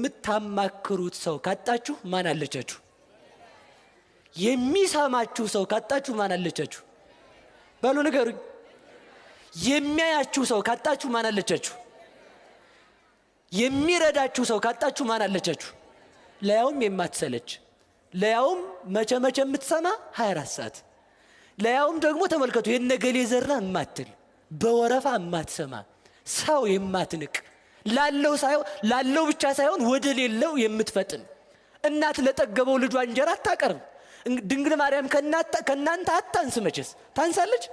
የምታማክሩት ሰው ካጣችሁ ማን አለቻችሁ? የሚሰማችሁ ሰው ካጣችሁ ማን አለቻችሁ? በሉ ንገሩኝ። የሚያያችሁ ሰው ካጣችሁ ማን አለቻችሁ? የሚረዳችሁ ሰው ካጣችሁ ማን አለቻችሁ? ለያውም የማትሰለች፣ ለያውም መቼ መቼ የምትሰማ 24 ሰዓት፣ ለያውም ደግሞ ተመልከቱ የነገሌ ዘራ የማትል፣ በወረፋ የማትሰማ፣ ሰው የማትንቅ፣ ላለው ሳይሆን ላለው ብቻ ሳይሆን ወደ ሌለው የምትፈጥን እናት ለጠገበው ልጇ እንጀራ አታቀርብ። ድንግል ማርያም ከእናንተ አታንስ። መቼስ ታንሳለች?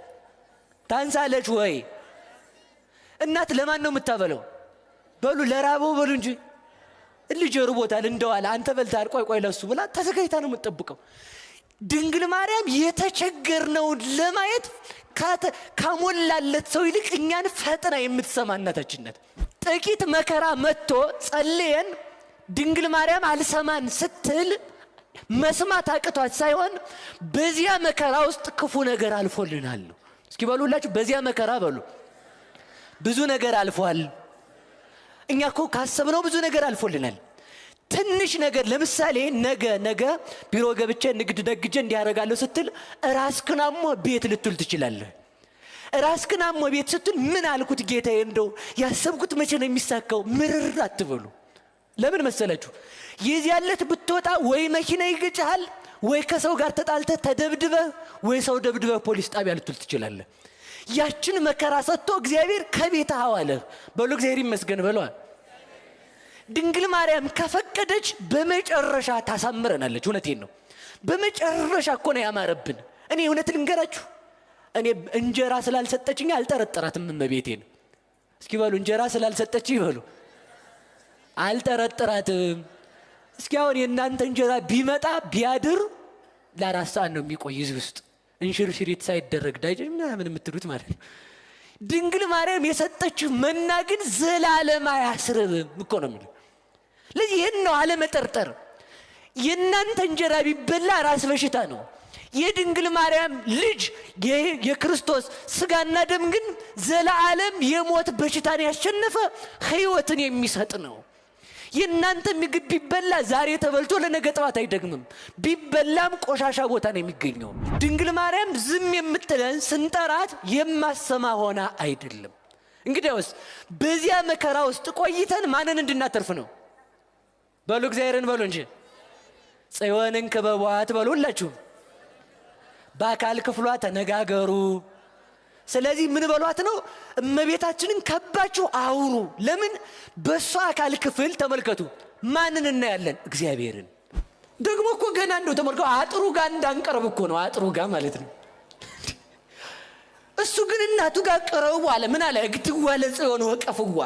ታንሳለች ወይ? እናት ለማን ነው የምታበለው? በሉ ለራበው በሉ እንጂ። ልጅ ርቦታል እንደዋለ አንተ በልተሃል፣ ቆይ ቆይ ለሱ ብላ ተዘጋጅታ ነው የምትጠብቀው። ድንግል ማርያም የተቸገርነውን ለማየት ከሞላለት ሰው ይልቅ እኛን ፈጥና የምትሰማ እናታችን ናት። ጥቂት መከራ መጥቶ ጸልየን ድንግል ማርያም አልሰማን ስትል መስማት አቅቷት ሳይሆን በዚያ መከራ ውስጥ ክፉ ነገር አልፎልናል ነው። እስኪ በሉ ሁላችሁ በዚያ መከራ በሉ ብዙ ነገር አልፏል። እኛ እኮ ካሰብነው ብዙ ነገር አልፎልናል። ትንሽ ነገር ለምሳሌ ነገ ነገ ቢሮ ገብቼ ንግድ ነግጄ እንዲያደርጋለሁ ስትል ራስክን አሞ ቤት ልትል ትችላለህ። ራስክን አሞ ቤት ስትል ምን አልኩት ጌታዬ፣ እንደው ያሰብኩት መቼ ነው የሚሳካው? ምርር አትበሉ። ለምን መሰላችሁ? የዚያ ዕለት ብትወጣ ወይ መኪና ይገጭሃል፣ ወይ ከሰው ጋር ተጣልተህ ተደብድበህ፣ ወይ ሰው ደብድበህ ፖሊስ ጣቢያ ልትውል ትችላለህ። ያችን መከራ ሰጥቶ እግዚአብሔር ከቤትህ አዋለህ። በሉ እግዚአብሔር ይመስገን በለዋል። ድንግል ማርያም ከፈቀደች በመጨረሻ ታሳምረናለች። እውነቴን ነው። በመጨረሻ እኮ ነው ያማረብን። እኔ እውነት ልንገራችሁ፣ እኔ እንጀራ ስላልሰጠችኝ አልጠረጠራትም እመቤቴን። እስኪ በሉ እንጀራ ስላልሰጠች ይበሉ፣ አልጠረጥራትም። እስኪ አሁን የእናንተ እንጀራ ቢመጣ ቢያድር ለ4 ሰዓት ነው የሚቆይ እዚህ ውስጥ እንሽርሽሪት ሳይደረግ ዳይጀ ምናምን የምትሉት ማለት ነው። ድንግል ማርያም የሰጠችህ መና ግን ዘላለም አያስርብም እኮ ነው የሚለው። ለዚህ ይህን ነው አለመጠርጠር። የእናንተ እንጀራ ቢበላ ራስ በሽታ ነው። የድንግል ማርያም ልጅ የክርስቶስ ስጋና ደም ግን ዘላለም የሞት በሽታን ያሸነፈ ሕይወትን የሚሰጥ ነው። የእናንተ ምግብ ቢበላ ዛሬ ተበልቶ ለነገ ጠዋት አይደግምም። ቢበላም ቆሻሻ ቦታ ነው የሚገኘው። ድንግል ማርያም ዝም የምትለን ስንጠራት የማሰማ ሆና አይደለም። እንግዲያውስ በዚያ መከራ ውስጥ ቆይተን ማንን እንድናተርፍ ነው? በሉ እግዚአብሔርን በሉ እንጂ። ጽዮንን ክበቧት በሉ ሁላችሁም። በአካል ክፍሏ ተነጋገሩ። ስለዚህ ምን በሏት ነው? እመቤታችንን ከባችሁ አውሩ። ለምን? በእሷ አካል ክፍል ተመልከቱ፣ ማንን እናያለን? እግዚአብሔርን። ደግሞ እኮ ገና እንደው ተመልከቱ፣ አጥሩ ጋር እንዳንቀርብ እኮ ነው፣ አጥሩ ጋር ማለት ነው። እሱ ግን እናቱ ጋር ቅረቡ አለ። ምን አለ? እግትዋ ለጽዮን ወቀፍዋ።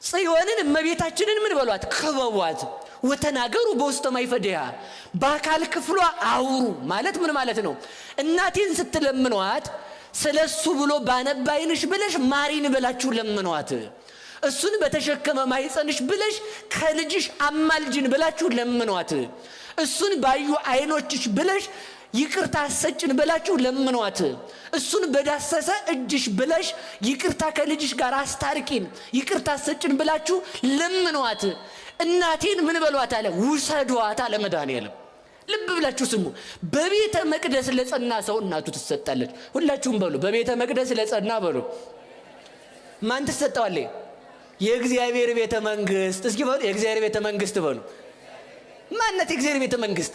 ጽዮንን እመቤታችንን ምን በሏት? ክበቧት። ወተናገሩ በውስተ ማይፈድያ፣ በአካል ክፍሏ አውሩ ማለት ምን ማለት ነው? እናቴን ስትለምኗት ስለ እሱ ብሎ ባነባ ዓይንሽ ብለሽ ማሪን ብላችሁ ለምኗት። እሱን በተሸከመ ማኅፀንሽ ብለሽ ከልጅሽ አማልጅን ብላችሁ ለምኗት። እሱን ባዩ ዓይኖችሽ ብለሽ ይቅርታ አሰጭን ብላችሁ ለምኗት። እሱን በዳሰሰ እጅሽ ብለሽ ይቅርታ ከልጅሽ ጋር አስታርቂን፣ ይቅርታ አሰጭን ብላችሁ ለምኗት። እናቴን ምን በሏት አለ? ውሰዷት አለ መድኃኔዓለም። ልብ ብላችሁ ስሙ። በቤተ መቅደስ ለጸና ሰው እናቱ ትሰጣለች። ሁላችሁም በሉ በቤተ መቅደስ ለጸና በሉ። ማን ትሰጠዋለች? የእግዚአብሔር ቤተ መንግስት። እስኪ በሉ የእግዚአብሔር ቤተ መንግስት በሉ። ማናት የእግዚአብሔር ቤተ መንግስት?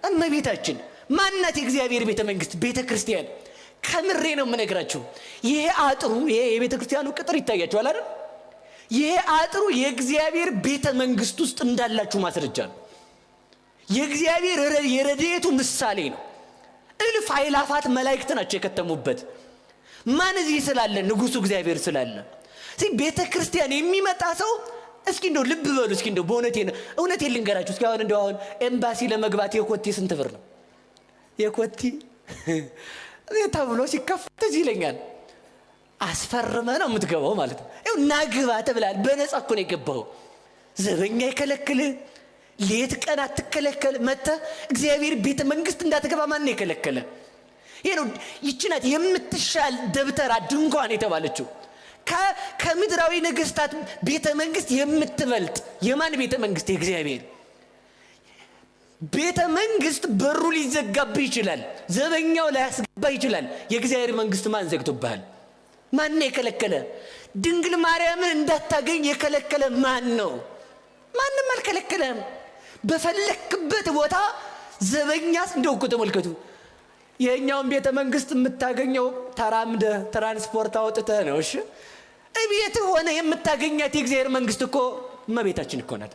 እመቤታችን። ማናት የእግዚአብሔር ቤተ መንግስት? ቤተ ክርስቲያን። ከምሬ ነው የምነግራችሁ። ይሄ አጥሩ፣ ይሄ የቤተ ክርስቲያኑ ቅጥር ይታያችኋል አይደል? ይሄ አጥሩ የእግዚአብሔር ቤተ መንግስት ውስጥ እንዳላችሁ ማስረጃ ነው። የእግዚአብሔር የረድኤቱ ምሳሌ ነው። እልፍ አእላፋት መላእክት ናቸው የከተሙበት። ማን እዚህ ስላለ? ንጉሱ እግዚአብሔር ስላለ። ቤተ ክርስቲያን የሚመጣ ሰው እስኪ እንደው ልብ በሉ። እስኪ እንደው በእውነቴ ነው፣ እውነቴን ልንገራችሁ። እስኪ አሁን እንደው አሁን ኤምባሲ ለመግባት የኮቲ ስንት ብር ነው? የኮቲ ተብሎ ሲከፈት እዚህ ይለኛል። አስፈርመ ነው የምትገባው ማለት ነው። ይኸው ናግባ ተብላል። በነፃ እኮ ነው የገባው። ዘበኛ ይከለክል፣ ሌት ቀን አትከለከል። መጥተህ እግዚአብሔር ቤተ መንግስት እንዳትገባ ማን ነው የከለከለ? ይሄ ነው ይህች ናት የምትሻል ደብተራ ድንኳን የተባለችው። ከምድራዊ ነገስታት ቤተ መንግስት የምትበልጥ የማን ቤተ መንግስት? የእግዚአብሔር ቤተ መንግስት። በሩ ሊዘጋብህ ይችላል። ዘበኛው ላያስገባ ይችላል። የእግዚአብሔር መንግስት ማን ዘግቶብሃል? ማን ነው የከለከለ? ድንግል ማርያምን እንዳታገኝ የከለከለ ማን ነው? ማንም አልከለከለም። በፈለክበት ቦታ ዘበኛስ እንደው እኮ ተመልከቱ፣ የእኛውን ቤተ መንግስት የምታገኘው ተራምደ ትራንስፖርት አውጥተህ ነው። እሺ፣ እቤትህ ሆነ የምታገኛት የእግዚአብሔር መንግስት እኮ እመቤታችን እኮ ናት።